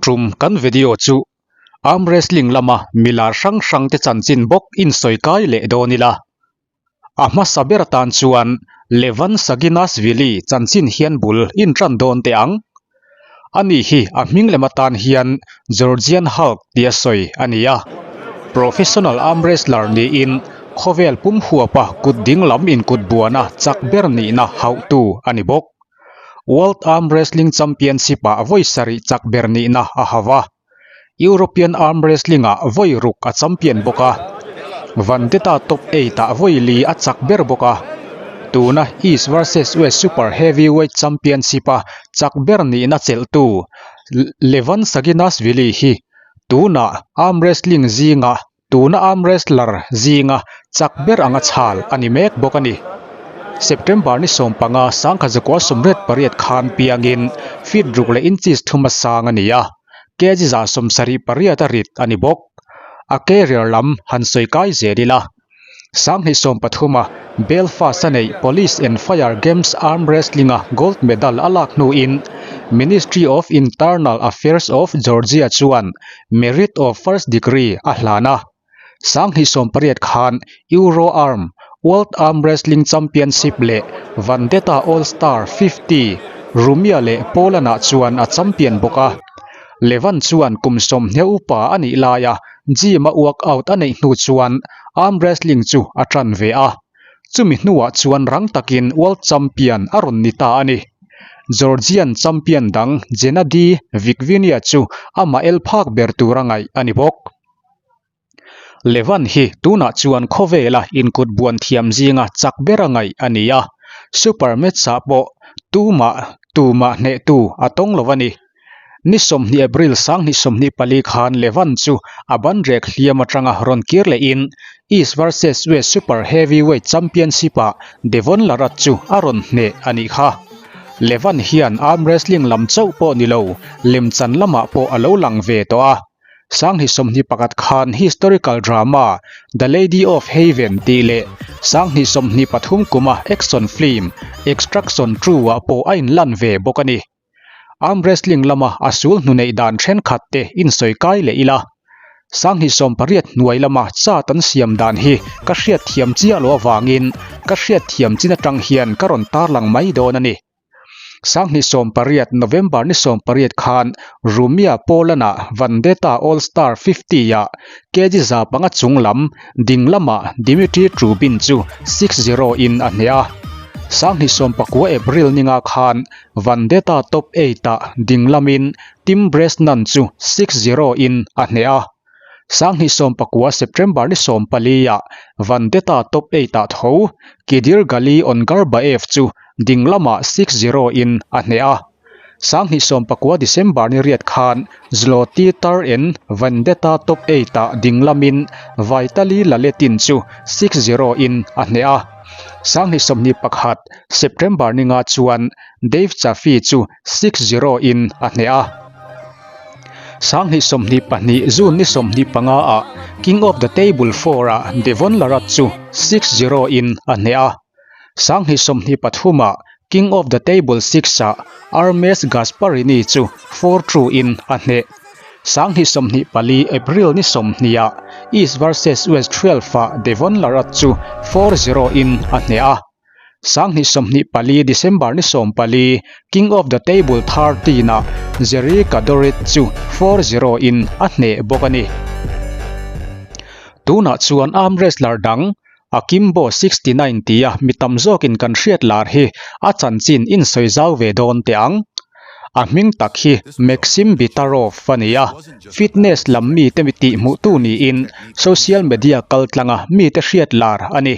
tum kan video chu arm wrestling lama milar hrang hrang te chanchin bawk insawi kai leh dawn ila. A hmasa ber atan chuan Levan Saginashvili chanchin hian bul intan dawn teh ang. Ani hi a hming lem atan hian Georgian Hulk tia sawi a ni a. Professional arm wrestler niin khawvel pum huapa kut ding lam inkut buana chak ber nihna hauhtu a ni bawk. World Arm Wrestling Championship-ah vawi sarih chak ber nihna a hau a. European Arm Wrestling-ah vawi ruk a champion bawk a, Vandetta Top Eight-ah vawi li a chak ber bawk a. Tuna East versus West Super Heavyweight Championship-a chak ber nihna chelhtu Levan Saginashvili hi tuna arm wrestling zinga Tuna arm wrestler zinga chak ber anga chhal a ni mek bawk a ni. September ni 15 sangkha 18 khan piangin feet ruk leh inches thuma sang a ni a, kg 78 a rit a ni bawk. A career lam han sawi kai zel ila. 2013 a Belfast a neih Police and Fire Games arm wrestling a gold medal a lak hnuin Ministry of Internal Affairs of Georgia chuan Merit of First Degree a hlan a, 2018 khan Euro Arm World Arm Wrestling Championship leh Vandetta All Star 50 Rumia leh Poland-ah chuan a champion bawk a. Levan chuan kum 20 upa a nih laia gym-a workout a neih hnu chuan arm wrestling chu a tan ve a. Chumi hnuah chuan rang takin World Champion a rawn ni ta a ni. Georgian champion dang Gennady Vikvinia chu amah el phak ber tura ngaih a ni bawk. Levan hi tunah chuan khawvela inkut buan thiam zinga chak bera ngaih a ni a, Super Match-ah pawh tumah tumah hnehtu a tawng lo a ni. Ni 20 April 2024 khan Levan chu a banrek hliam atanga rawn kir lehin East versus West Super Heavyweight Championship-ah Devon Larratt chu a rawn hneh a nih kha. Levan hian arm wrestling lam chauh pawh ni lo, lemchan lamah pawh a lo lang ve tawh a. 2021 khan historical drama The Lady of Haven tih leh 2023 kuma action film Extraction 2-ah pawh a inlan ve bawk a ni. Arm wrestling lama a sul hnu neih dan thenkhat te insawi kai leh ila. 2018 hnuai lama chat an siam dan hi ka hriat thiam chiah loh avangin ka hriat thiam chin atang hian ka rawn tarlang mai dawn a ni. 2018 November ni 18 khan Rumia Poland-ah Vandetta All Star 50-ah kg 500 chung lam Ding lamah Dmitry Trubin chu 6-0 in a hneh a. 2019 April ninga khan Vandetta Top 8-ah ding lamin Tim Bresnan chu 6-0 in a hneh a. 2019 September ni 14-ah Vandetta Top 8-ah tho Kydyrgali Ongarbaev chu ding lamah 6-0 in a hneh a. 2019 December ni riat khan Zloty Tar-in Vendetta Top 8-ah ding lamin Vitaly Laletin chu 6-0 in a hneh a. 2021 September ninga chuan Dave Chaffee chu 6-0 in a hneh a. 2022 June ni 25-ah King of the Table 4-ah Devon Larratt chu 6-0 in a hneh a. 2023-ah King of the Table 6-ah Ermes Gasparini chu 4-2 in a hneh. 2024 April ni 20-ah East versus West 12-ah Devon Larratt chu 4-0 in a hneh a. 2024 December ni 14 King of the Table 13-ah Jerry Cadorette chu 4-0 in a hneh bawk a ni. Tunah chuan arm wrestler dang Akimbo 69 tia mi tam zawkin kan hriat lar hi a chanchin insawi zau ve dawn teh ang. A hming tak hi Maxim Bitarov a ni a, fitness lam mite mi tihhmuhtu niin social media kaltlanga mite hriat lar a ni.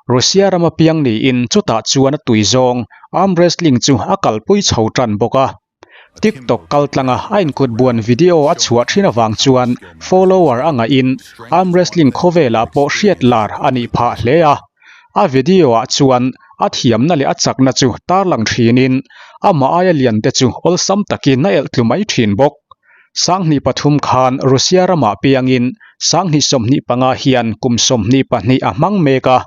Russia rama piang niin chutah chuan a tui zawng arm wrestling chu a kalpui chho tan bawk a. TikTok kaltlanga a inkut buan video a chhuah thin avang chuan follower a ngaihin arm wrestling khawvelah pawh hriat lar a nih phah hle a. A video ah chuan a thiamna leh a chakna chu tarlang thinin amah aia lian te chu awlsam takin a elh tlu mai thin bawk. 2003 khan Russia ramah piangin 2025 hian kum 22 a hmang mek a.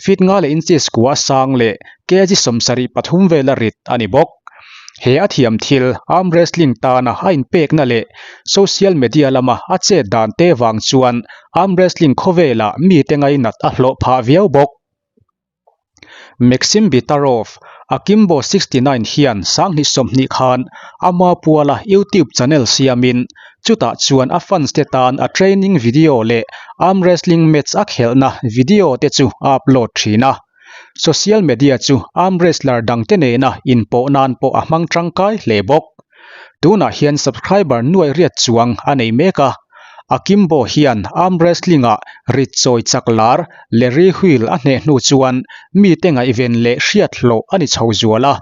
Feet nga leh inches kua sang leh kg 73 vela rit a ni bawk. He a thiam thil arm wrestling tana a inpekna leh social media lama a chet dan te vang chuan arm wrestling khawvelah mite ngainat a hlawh phah viau bawk. Maxim Bitarov, Akimbo 69 hian 2020 khan ama puala YouTube channel siamin chutah chuan a fans te tan a training video leh arm wrestling match a khelhna video te chu a upload thin a. Social media chu arm wrestler dangte nena inpawh nan pawh a hmang tangkai hle bawk. Tunah hian subscriber nuai riat chuang a nei mek a, Akimbo hian arm wrestling-ah rit chawi chak lar Larry Wheel a hneh hnu chuan mite ngaihven leh hriat hlawh a ni chho zual a.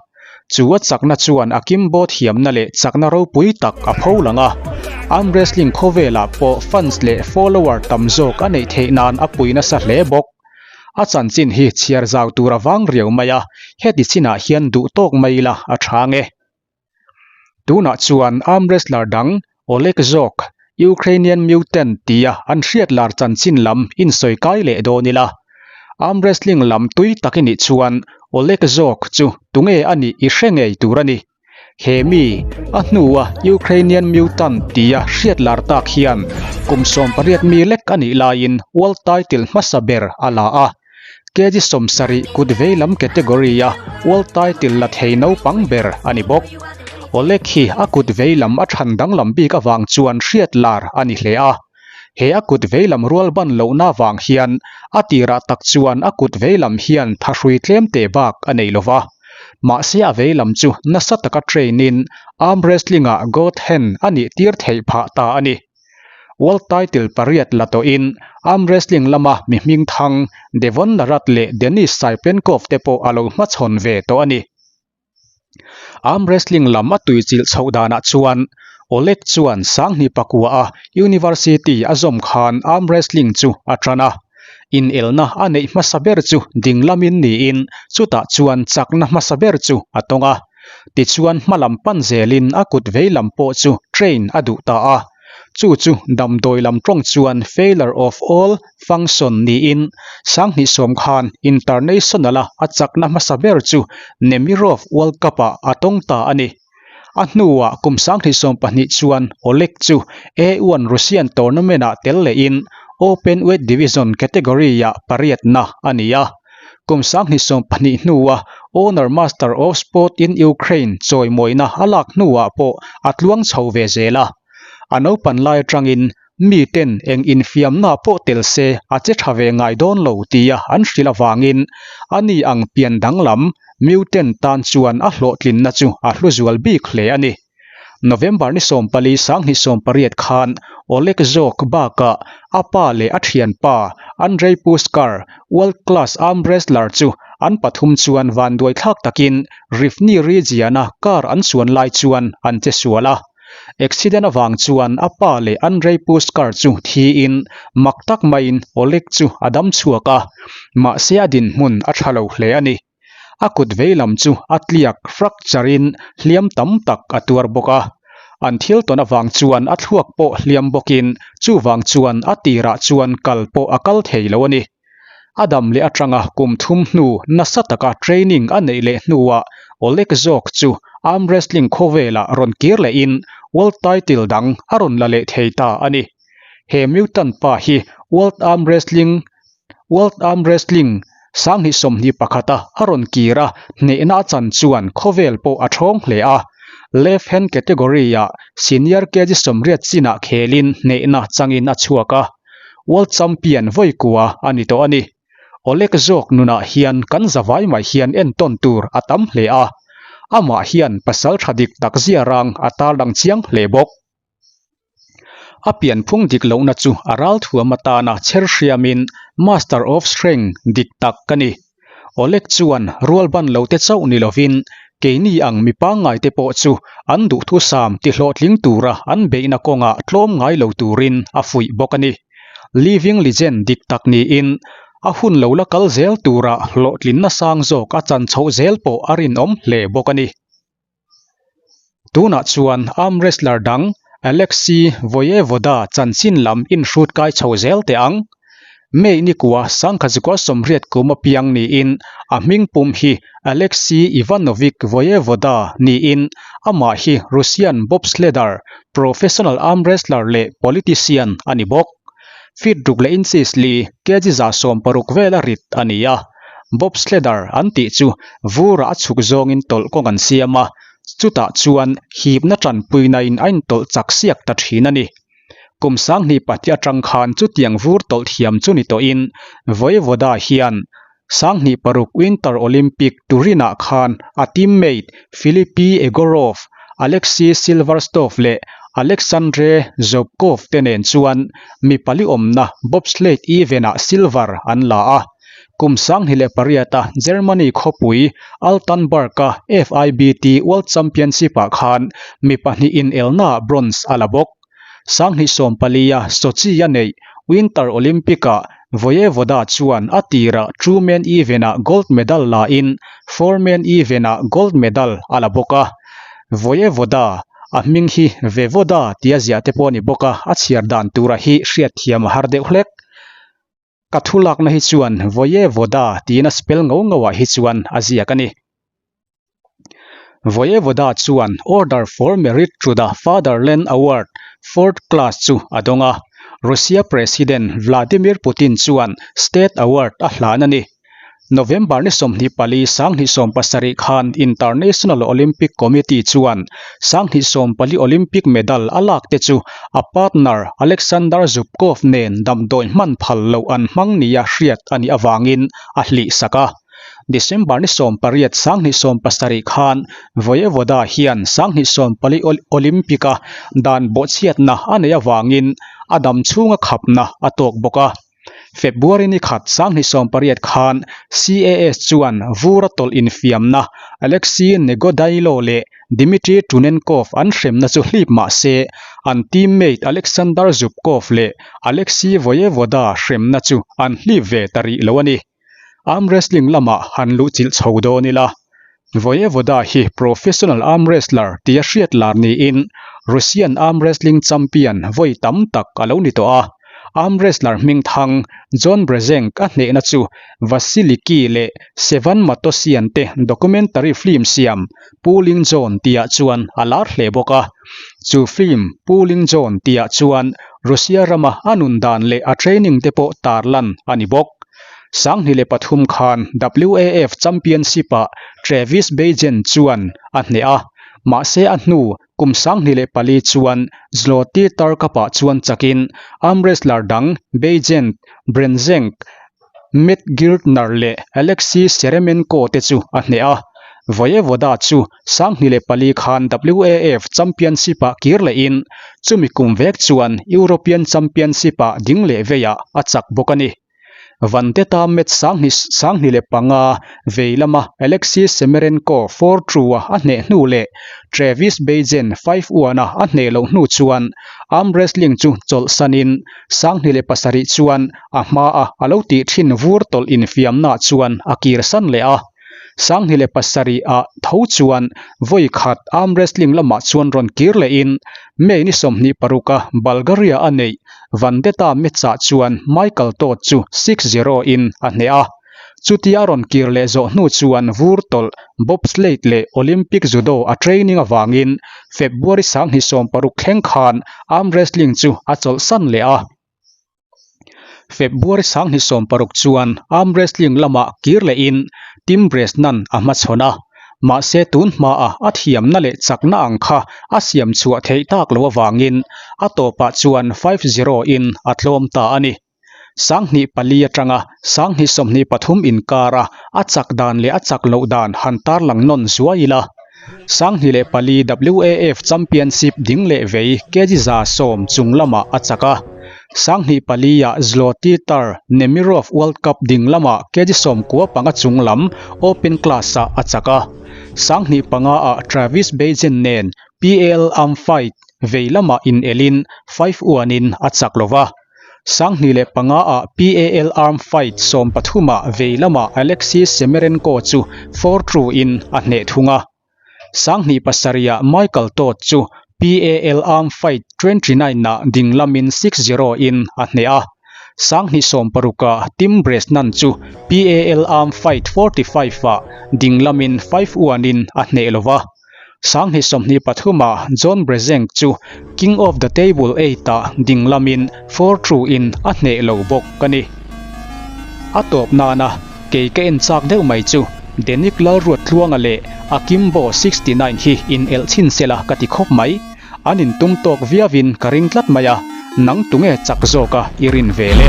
Chu a chakna chuan Akimbo thiamna leh chakna ropui tak a pho lang a, arm wrestling khawvelah pawh fans leh follower tam zawk a neih theih nan a pui nasa hle bawk. A chanchin hi chhiar zau tur a vang riau mai a, heti chinah hian duh tawk mai ila a tha nge. Tunah chuan arm wrestler dang Oleg Zhok, Ukrainian Mutant tia an hriat lar chanchin lam insawi kai leh dawn ila. Arm wrestling lam tui tak i nih chuan Oleg Zhok chu tunge a nih i hre ngei tur a ni. He mi, a hnua Ukrainian Mutant tia hriat lar tak hian kum 18 mi lek a nih laiin world title hmasa ber a la a. Kg 70 kut veilam category-a world title la thei naupang ber a ni bawk. Oleg hi a kut veilam a than danglam bik avang chuan hriat lar a ni hle a. He a kut veilam rual ban lohna avang hian a tirah tak chuan a kut veilam hian thahrui tlem teh bak a nei lova. Mahse a veilam chu nasa taka train-in arm wrestling-ah god hand a nih tir theih phah ta a ni. World title pariat la tawhin arm wrestling lama mi hming thang Devon Larratt leh Denis Cyplenkov te pawh a lo hmachhawn ve tawh a ni. Arm wrestling lam a tuichilh chhoh danah chuan Oleg chuan 2000 pakua a university a zawm khan arm wrestling chu a tan a. Inelna a neih hmasa ber chu ding lamin niin chutah chuan chakna hmasa ber chu a tawng a. Tichuan hmalam pan zelin a kut veilam pawh chu train a duh ta a. Chu chu damdawi lam tawng chuan failure of all function niin 2010 khan international-a a chakna hmasa ber chu Nemirov World Cup-ah a tawng ta a ni. A hnuah kum 2020 chuan Oleg chu A1 Russian tournament-ah tel lehin Open Weight Division category-ah pariatna a ni a. Kum 2020 hnua Honor Master of Sport in Ukraine chawimawina a lak hnuah pawh a tluang chho ve zel a. A naupan lai atangin miten eng infiamna pawh tel se a che tha ve ngai dawn lo tia an hrilh avangin ani ang pian danglam mutant tan chuan a hlawhtlinna chu a hlu zual bik hle a ni. November ni 14 2018 khan Oleg Zhok bakah a pa leh a thianpa Andrei Pushkar, world class arm wrestler chu an pathum chuan vanduai thlak takin Rivne region-a car an chuan lai chuan an che sual a. Accident avang chuan a pa leh Andrei Pushkar chu thiin mak tak maiin Oleg chu a dam chhuak a, mahse a dinhmun a tha lo hle a ni. A kut veilam chu a tliak fracture-in hliam tam tak a tuar bawk a. An thil tawn avang chuan a thluak pawh hliam bawkin chuvang chuan a tirah chuan kal pawh a kal thei lo a ni. A dam leh atanga kum thum hnu nasa taka training a neih leh hnuah Oleg Zhok chu arm wrestling khawvelah rawn kir lehin world title dang a rawn la leh thei ta a ni. He mutant pa hi world arm wrestling World Arm Wrestling 2021 a a rawn kir a, hnehna a chan chuan khawvel pawh a thawng hle a. Left hand category-ah senior kg 80 chinah khelin hnehna changin a chhuak a. World Champion vawikua a ni tawh a ni. Oleg Zhok nunah hian kan zavai mai hian entawn tur a tam hle a. Amah hian pasal tha dik tak ziarang a tarlang chiang hle bawk. A pianphung dik lohna chu a ralthuam atana chher hriamin Master of Strength dik tak ka ni. Oleg chuan rualban lo te chauh ni lovin keini ang mi pangngai te pawh chu an duhthusam tihlawhtling tura an beihna kawngah tlawm ngai lo turin a fuih bawk a ni. Living Legend dik tak niin a hun lo la kal zel tura hlawhtlinna sang zawk a chan chhoh zel pawh a rinawm hle bawk a ni. Tunah chuan arm wrestler dang Alexei Voyevoda chanchin lam inhrut kai chho zel teh ang. May ni kua Sangkhazikua sawmriat kum a piang niin a hming pum hi Alexei Ivanovich Voyevoda niin amah hi Russian bobsledder, professional arm wrestler leh politician a ni bawk. Feet ruk leh inches li, kg 160 vela rit a ni a. Bobsledder an tih chu vurah a chhuk zawngin tawlh kawng an siam a, chutah chuan hipna tanpuinain a intawlh chak siak ta thin a ni. Kum sanghnih pahnih atang khan chutiang vur tawlh thiam chu ni tawhin Voevoda hian 2006 Winter Olympic Turin-ah khan a teammate Filipi Egorov, Alexei Silverstov leh Alexandre Zubkov te nen chuan mi pali awmna bobsleigh event-ah silver an la a. Kum 2008-a Germany khawpui Altenburg-a FIBT World Championship-ah khan mi pahnih inelnaah bronze a la bawk. 2014-a Sochi-a neih Winter Olympic-ah Voevoda chuan a tirah two-man event-ah gold medal lain four-man event-ah gold medal a la bawk a. Voevoda, a hming hi Vevoda tia ziah te pawh a ni bawk a, a chhiar dan tura hi hriatthiam a har deuh hlek. Ka thu lakna hi chuan Voevoda tiin a spell ngo ngo ah hi chuan a ziak a ni. Voevoda chuan Order for Merit to the Fatherland Award, Fourth Class chu a dawng a, Russia President Vladimir Putin chuan State Award a hlan a ni. November ni 24 2017 khan International Olympic Committee chuan 2014 Olympic medal a lak te chu a partner Alexander Zubkov nen damdawi hman phal loh an hmang nia hriat a nih avangin a hlih sak a. December ni 18 2017 khan Voevoda hian 2014 Olympic-a dan bawhchhiatna a neih avangin a dam chhunga khapna a tawk bawk a. February ni khat 2018 khan CAS chuan vur a tawlh infiamna Alexei Negodailo leh Dmitry Tunenkov an hremna chu hlip mah se, an teammate Alexander Zubkov leh Alexei Voevoda hremna chu an hlip ve ta rih lo a ni. Arm wrestling lamah han luhchilh chho dawn ila. Voevoda hi professional arm wrestler tia hriat lar niin Russian arm wrestling champion vawi tam tak a lo ni tawh a. Arm wrestler hmingthang John Brzenk a hnehna chu Vasiliki leh Sevan Matosian te documentary film siam Pulling John tihah chuan a lar hle bawk a. Chu film Pulling John tihah chuan Russia rama a nun dan leh a training te pawh tarlan a ni bawk. 2003 khan WAF Championship-ah Travis Bagent chuan a hneh a, mahse a hnu kum 2004 chuan Zloty Tar Cup-ah chuan chakin arm wrestler dang Bagent, Brzenk, Matt Giltner leh Alexei Seremenko te chu a hneh a. Voevoda chu 2004 khan WAF Championship-ah kir lehin chumi kum vek chuan European Championship-ah ding leh veiah a chak bawk a ni. Vandetta match 2025 vei lama Alexei Semerenko 4-2-a a hneh hnu leh Travis Bagent 5-1-a a hneh loh hnu chuan arm wrestling chu chawlhsanin 2007 chuan a hmaa a lo tih thin vur tawlh infiamnaah chuan a kirsan leh a. 2007 ah tho chuan vawi khat arm wrestling lamah chuan rawn kir lehin May ni 26 a Bulgaria a neih Vandetta match-ah chuan Michael Todd chu 6-0 in a hneh a. Chutia a rawn kir leh zawh hnu chuan vur tawlh bobsleigh leh Olympic judo a training avangin February 2016 thleng khan arm wrestling chu a chawlhsan leh a. February 2016 chuan arm wrestling lamah kir lehin Tim Bresnan a hmachhawn a, mahse tun hmaa a thiamna leh chakna ang kha a siam chhuah theih tak loh avangin a tawpah chuan 5-0 in a tlawm ta a ni. 2004 atanga 2023 inkara a chak dan leh a chak loh dan han tarlang nawn zuai ila. 2004 WAF Championship ding leh vei kg 110 chung lamah a chak a. 2004 ah Zloty Tar Nemirov World Cup ding lamah kg 95 chung lam Open Class ah a chak a. 2005 ah Travis Bagent nen PAL Arm Fight vei lamah inelin 5-1 in a chak lova. 2005 ah PAL Arm Fight 13 ah vei lamah Alexei Semerenko chu 4-2 in a hneh thung a. 2007 ah Michael Todd chu PAL Arm Fight 29 ah ding lamin 6-0 in a hneh a. 26 ah Tim Bresnan chu PAL Arm Fight 45 ah dinglamin 5-1 in a hneh lo va. 2023 ah John Brzenk chu King of the Table eight ah dinglamin 4-2 in a hneh lo bawk a ni. A tawp nana kei ka en chak deuh mai chu Denic Lalruattluanga leh Akimbo 69 hi in elh chhin sela ka ti khawp mai. An intum tawk viauin ka ring tlat mai a, nang tunge chak zawka i rin ve le?